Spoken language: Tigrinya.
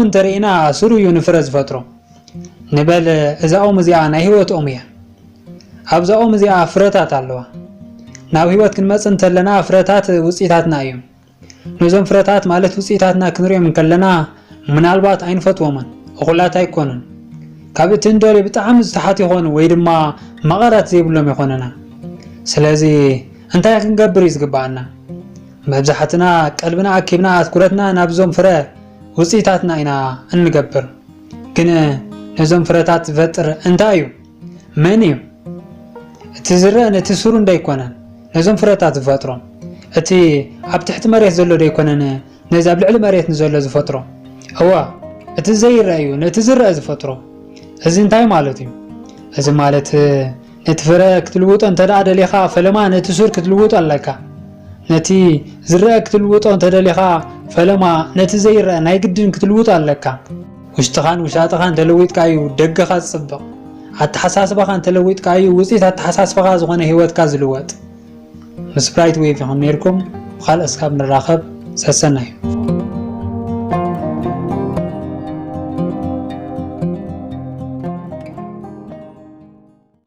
እንተርኢና ስሩ እዩ ንፍረ ዝፈጥሮ። ንበል እዛ ኦም እዚኣ ናይ ህይወት ኦም እያ። ኣብዛ ኦም እዚኣ ፍረታት ኣለዋ። ናብ ህይወት ክንመጽእ እንተለና ፍረታት ውጽኢታትና እዮም። ነዞም ፍረታት ማለት ውጽኢታትና ክንሪኦም እንከለና ምናልባት ኣይንፈትዎምን፣ እኹላት ኣይኮኑን። ካብ እቲ እንደልዮ ብጣዕሚ ዝተሓት ይኾኑ ወይ ድማ መቐረት ዘይብሎም ይኾኑና። ስለዚ እንታይ ክንገብር እዩ ዝግብኣና? መብዛሕትና ቀልብና ኣኪብና ኣትኩረትና ናብዞም ፍረ ውጽኢታትና ኢና እንገብር። ግን ነዞም ፍረታት ዝፈጥር እንታይ እዩ? መን እዩ? እቲ ዝረአ ነቲ ስሩ እንዳይኮነን ነዞም ፍረታት ዝፈጥሮ፣ እቲ ኣብ ትሕቲ መሬት ዘሎ ዶ ኣይኮነን ነዚ ኣብ ልዕሊ መሬት ንዘሎ ዝፈጥሮ? እወ፣ እቲ ዘይረአ እዩ ነቲ ዝረአ ዝፈጥሮ። እዚ እንታይ ማለት እዩ? እዚ ማለት ነቲ ፍረ ክትልውጦ እንተ ደኣ ደሊኻ ፈለማ ነቲ ሱር ክትልውጦ ኣለካ። ነቲ ዝረአ ክትልውጦ እንተ ደሊኻ ፈለማ ነቲ ዘይረአ ናይ ግድን ክትልውጦ ኣለካ። ውሽጥኻን ውሻጥኻን ተለዊጥካ እዩ ደገኻ ዝጽብቕ። ኣተሓሳስባኻ እንተለዊጥካ እዩ ውጽኢት ኣተሓሳስባኻ ዝኾነ ህይወትካ ዝልወጥ። ምስ ብራይት ዌቭ ኢኹም ነይርኩም። ብኻልእ እስካብ ንራኸብ ሰሰናዩ።